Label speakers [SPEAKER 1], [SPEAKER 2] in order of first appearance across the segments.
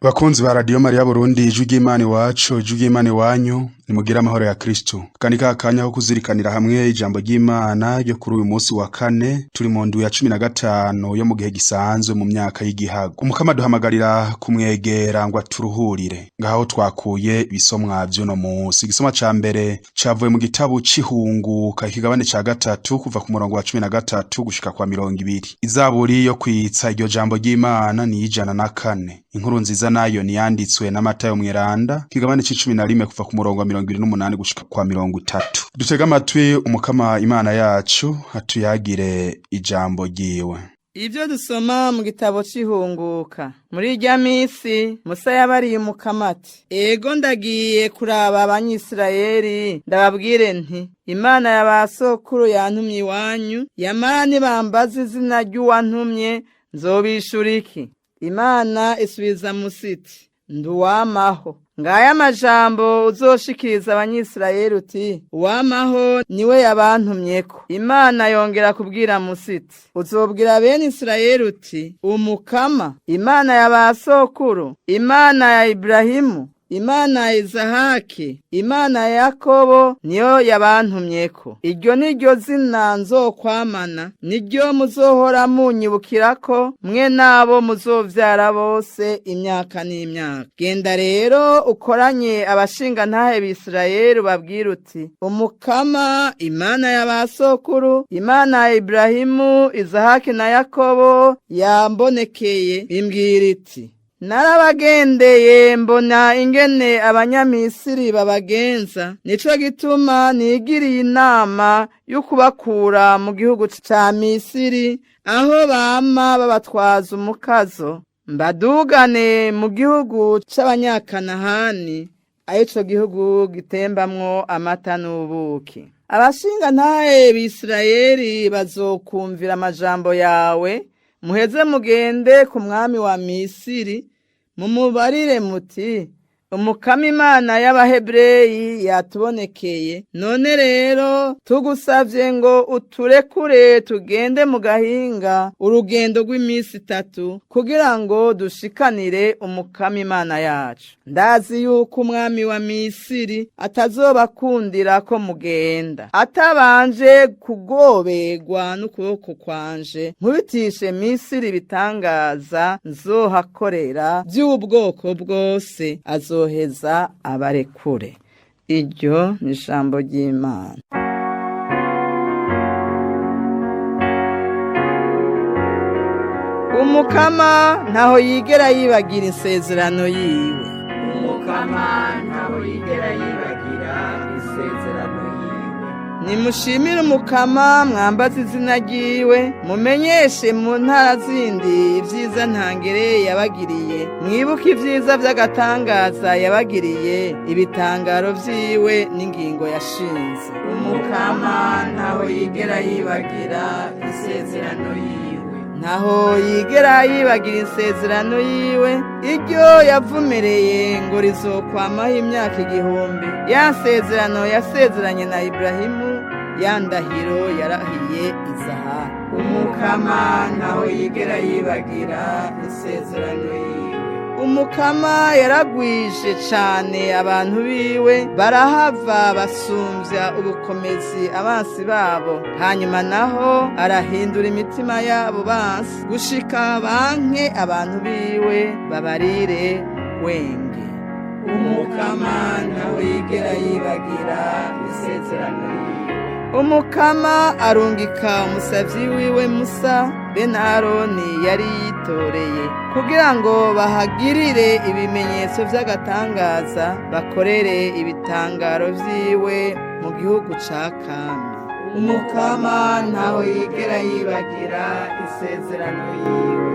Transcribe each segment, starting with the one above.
[SPEAKER 1] Bakunzi ba Radio Maria Burundi, ijwi ry'Imana iwacu, ijwi ry'Imana iwanyu, nimugire amahoro ya Kristo. Kandi ka kanya ko kuzirikanira hamwe ijambo ry'Imana ryo kuri uyu munsi wa kane, turi mu ndwi ya 15 yo mu gihe gisanzwe mu myaka y'igihago. Umukama duhamagarira kumwegera ngo aturuhurire. Ngaho twakuye ibisomwa vy'uno munsi. Igisomwa ca mbere cavuye mu gitabo c'Ihunguka, ikigabane ca gatatu kuva ku murongo wa 13 gushika kwa 20. Izaburi yo kwitsa iryo jambo ry'Imana ni 104. Inkuru nziza nayo niyanditswe na Matayo Mweranda, kigabane c'11 kuva ku murongo wa 28 gushika kwa 30. Dutega amatwi Umukama Imana yacu atuyagire ijambo ryiwe.
[SPEAKER 2] Ibyo dusoma mu gitabo c'Ihunguka. Muri irya misi Musa yabariye Umukama ati: "Ego, ndagiye kuraba Abanyisirayeli, ndababwire nti: Imana ya ba sokuru yantumye iwanyu, yamara nibambaza izina ry'uwantumye, nzobishura iki?" Imana isubiza Musa iti: "Nduwamaho. Ngaya amajambo uzoshikiriza Abanyisirayeli uti: Uwamaho niwe yabantumyeko." Imana yongera kubwira Musa iti: "Uzobwira bene Isirayeli uti: Umukama, Imana ya ba sokuru, Imana ya Iburahimu, Imana ya Izahaki, Imana ya Yakobo, niyo yabantumyeko. Iryo ni ryo zina nzokwamana, niryo muzohora munyibukirako, mwe n'abo muzovyara bose imyaka n'imyaka. Genda rero ukoranye abashingantahe b'Isirayeli, ubabwire uti: Umukama, Imana ya ba sokuru, Imana ya Iburahimu, Izahaki na Yakobo, yambonekeye imbwira iti: Narabagendeye, mbona ingene Abanyamisiri babagenza, nico gituma nigiriye inama yo kubakura mu gihugu ca Misiri, aho bama babatwaza umukazo, mbadugane mu gihugu c'Abanyakanahani, arico gihugu gitembamwo amata n'ubuki. Abashingantahe b'Isirayeli bazokumvira amajambo yawe, muheze mugende ku mwami wa Misiri, mumubarire muti: Umukama Imana y'Abahebureyi yatubonekeye, none rero tugusavye ngo uturekure tugende mu gahinga urugendo rw'iminsi itatu, kugira ngo dushikanire Umukama Imana yacu. Ndazi yuko umwami wa Misiri atazobakundira ko mugenda atabanje kugoberwa n'ukuboko kwanje, nkubitishe Misiri ibitangaza nzohakorera by'ubwoko bwose, azoheza abarekure." Iryo ni ijambo ry'Imana. Umukama ntaho yigera yibagira isezerano yiwe.
[SPEAKER 3] Umukama ntaho yigera yibagira isezerano yiwe.
[SPEAKER 2] Nimushimire Umukama, mwambaze izina ryiwe, mumenyeshe mu ntara zindi ibyiza ntangere yabagiriye, mwibuke ibyiza by'agatangaza yabagiriye, ibitangaro vyiwe n'ingingo yashinze.
[SPEAKER 3] Umukama ntaho yigera yibagira isezerano yiwe.
[SPEAKER 2] Ntaho yigera yibagira isezerano yiwe, iryo yavumereye ngo rizokwamaho imyaka 1000, ya sezerano yasezeranye na Iburahimu, ya ndahiro yarahiye Izahari.
[SPEAKER 3] Umukama ntaho yigera yibagira isezerano yiwe.
[SPEAKER 2] Umukama yaragwije cane abantu biwe, barahava basumvya ubukomezi abansi babo. Hanyuma naho arahindura imitima yabo bansi, gushika banke abantu biwe, babarire wenge.
[SPEAKER 3] Umukama ntaho yigera yibagira isezerano yiwe.
[SPEAKER 2] Umukama arungika umusavyi wiwe Musa bene Aroni yari yitoreye, kugira ngo bahagirire ibimenyetso vy'agatangaza, bakorere ibitangaro vyiwe mu gihugu ca Kami.
[SPEAKER 3] Umukama ntaho yigera yibagira isezerano yiwe.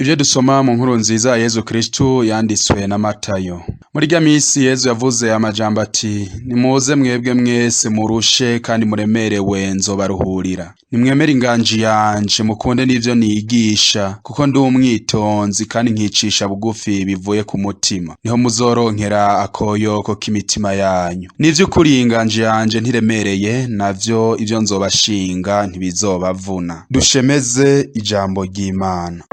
[SPEAKER 1] Ivyo dusoma mu nkuru nziza ya Yezu Kristu yanditswe na Matayo. Muri rya misi Yezu yavuze amajambo ati: "Nimuze mwebwe mwese murushe kandi muremerewe, nzobaruhurira. Nimwemere inganji yanje, mukunde n'ivyo nigisha, kuko ndi umwitonzi kandi nkicisha bugufi bivuye ku mutima. Niho muzoronkera akoyoko k'imitima yanyu. Nivy'ukuri inganji yanje ntiremereye, navyo ivyo nzobashinga ntibizobavuna." Dushemeze ijambo ry'Imana.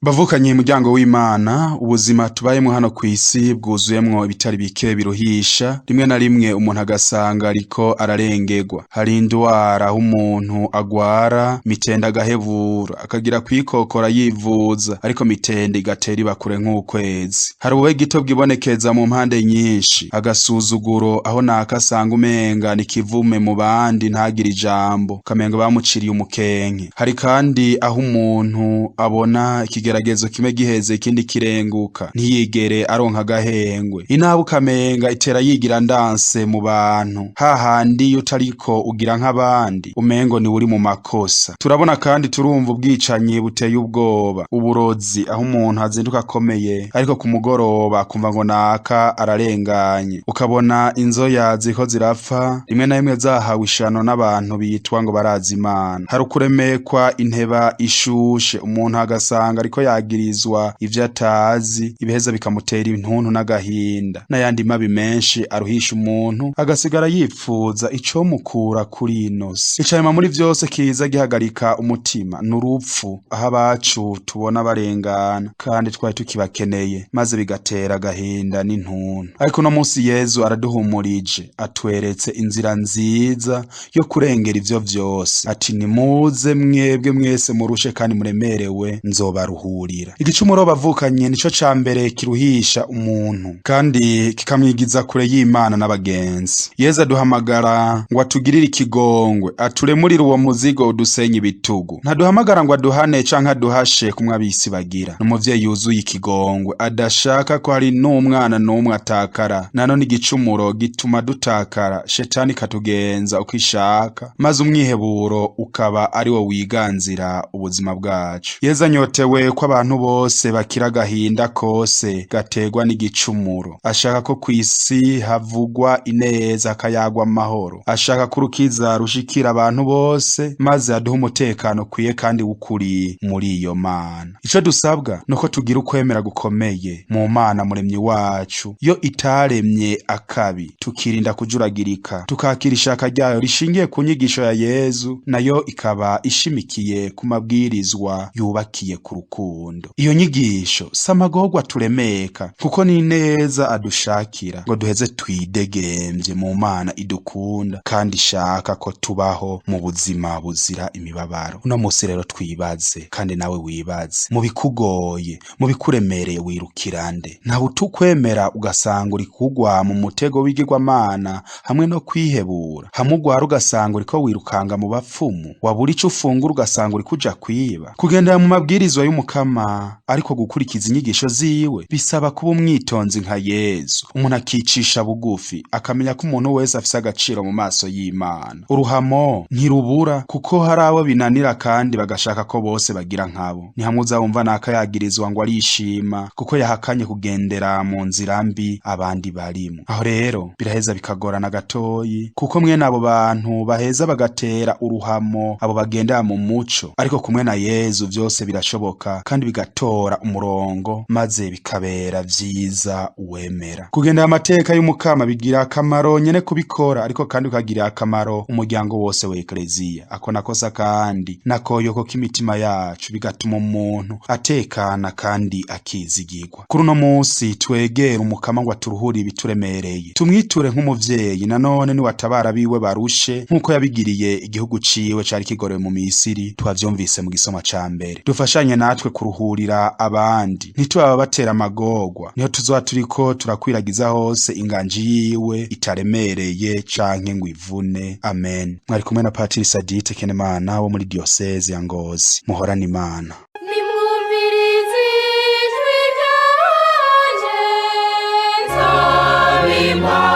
[SPEAKER 1] Bavukanye muryango w'Imana, ubuzima tubayemwo hano kw'isi bwuzuyemwo ibitari bike biruhisha, rimwe na rimwe umuntu agasanga ariko ararengerwa. Hari indwara aho umuntu agwara mitende agahebura, akagira kwikokora yivuza, ariko mitende igatera iba kure nk'ukwezi. Hari ubube gito bwibonekeza mu mpande nyinshi, agasuzuguro aho naka asanga umenga ni kivume mu bandi ntagire ijambo, ukamenga bamuciriye umukenke. Hari kandi aho umuntu abona ikigeragezo kimwe giheze ikindi kirenguka, ntiyigere aronka agahengwe. Inabi ukamenga itera yigira ndanse mu bantu, hahandi iyo utariko ugira nk'abandi umengo niwe uri mu makosa. Turabona kandi turumva ubwicanyi buteye ubwoba, uburozi aho umuntu azinduka akomeye ariko ku mugoroba akumva ngo naka ararenganye. Ukabona inzoya ziriko zirapfa, rimwe na rimwe zahawe ishano n'abantu bitwa ngo barazi Imana. Hari ukuremekwa inteba ishushe, umuntu agasanga ariko yagirizwa ivyo atazi, ibiheza bikamutera intuntu n'agahinda, n'ayandi mabi menshi aruhisha umuntu agasigara yipfuza icomukura kuri ino si. Icanyuma muri vyose kiza gihagarika umutima n'urupfu, aho abacu tubona barengana kandi twari tukibakeneye, maze bigatera agahinda n'intuntu. Ariko uno munsi Yezu araduhumurije, atweretse inzira nziza yo kurengera ivyo vyose. Ati: "Nimuze mwebwe mwese murushe kandi muremerewe, nzobaruhurira." Igicumuro bavukanye nico ca mbere kiruhisha umuntu kandi kikamwigiza kure y'Imana n'abagenzi. Yezu aduhamagara ngo atugirire ikigongwe, aturemurire uwo muzigo udusenya ibitugu. Ntaduhamagara ngo aduhane canke aduhashe kumwe abisi bagira. N'umuvyeyi yuzuye ikigongwe, adashaka ko hari n'umwana n'umwe atakara. Nanone igicumuro gituma dutakara, shetani ikatugenza uko ishaka, maze umwiheburo ukaba ari wo wiganzira ubuzima bwacu. Yezu anyotewe ko abantu bose bakira agahinda kose gaterwa n'igicumuro. Ashaka ko kw'isi havugwa ineza hakayagwa amahoro. Ashaka ko urukiza rushikira abantu bose, maze aduhe umutekano ukwiye kandi w'ukuri muri iyo Mana. Ico dusabwa nuko tugira ukwemera gukomeye mu Mana muremyi wacu, yo itaremye akabi, tukirinda kujuragirika, tukakira ishaka ryayo rishingiye ku nyigisho ya Yezu, nayo ikaba ishimikiye ku mabwirizwa yubakiye ku rukundo. Iyo nyigisho si amagorwa turemeka, kuko ni neza adushakira ngo duheze twidegemvye mu Mana idukunda kandi ishaka ko tubaho mu buzima buzira imibabaro. Uno musi rero twibaze, kandi nawe wibaze, mu bikugoye, mu bikuremereye wirukira nde? Ntawe utukwemera ugasanga uri kugwa mu mutego w'igirwamana hamwe no kwihebura. Hamwe ugwara ugasanga uriko wirukanga mu bapfumu, wabura ico ufungura ugasanga uriko uja kwiba. Kugendera mu mabwirizwa y'Umukama ariko gukurikiza inyigisho ziwe bisaba kuba umwitonzi nka Yezu, umuntu akicisha bugufi, akamenya ko umuntu wese afise agaciro mu maso y'Imana. Uruhamo ntirubura kuko hari abo binanira kandi bagashaka ko bose bagira nkabo. Ni hamwe uzawumva nakayagirizwa ngo arishima kuko yahakanye kugendera mu nzira mbi abandi barimo. Aho rero biraheza bikagorana gatoyi, kuko mwene abo bantu baheza bagatera uruhamo abo bagendera mu muco. Ariko kumwe na Yezu vyose birashoboka kandi bigatora umurongo, maze bikabera vyiza uwemera. Kugendera amateka y'Umukama bigira akamaro nyene kubikora, ariko kandi bikagirira akamaro umuryango wose wa Ekleziya. Ako nakosa kandi nakoyoko k'imitima yacu, bigatuma umuntu atekana kandi akizigirwa. Kuri uno munsi twegere Umukama ngo aturuhure ibituremereye, tumwiture nk'umuvyeyi. Nanone niwatabara abiwe barushe, nk'uko yabigiriye igihugu ciwe cari kigorewe mu Misiri, twavyumvise mu gisoma ca mbere. Dufashanye natwe kuruhurira abandi, ntitube batera amagorwa. Niho tuzoba turiko turakwiragiza hose inganji yiwe itaremereye canke ngo ivune. Amen. Mwari kumwe na Patiri Sadite Kenemana wo muri Diocese ya Ngozi. Muhorane Imana.
[SPEAKER 4] Nimwumvirize ijwi ryanje, nzaba.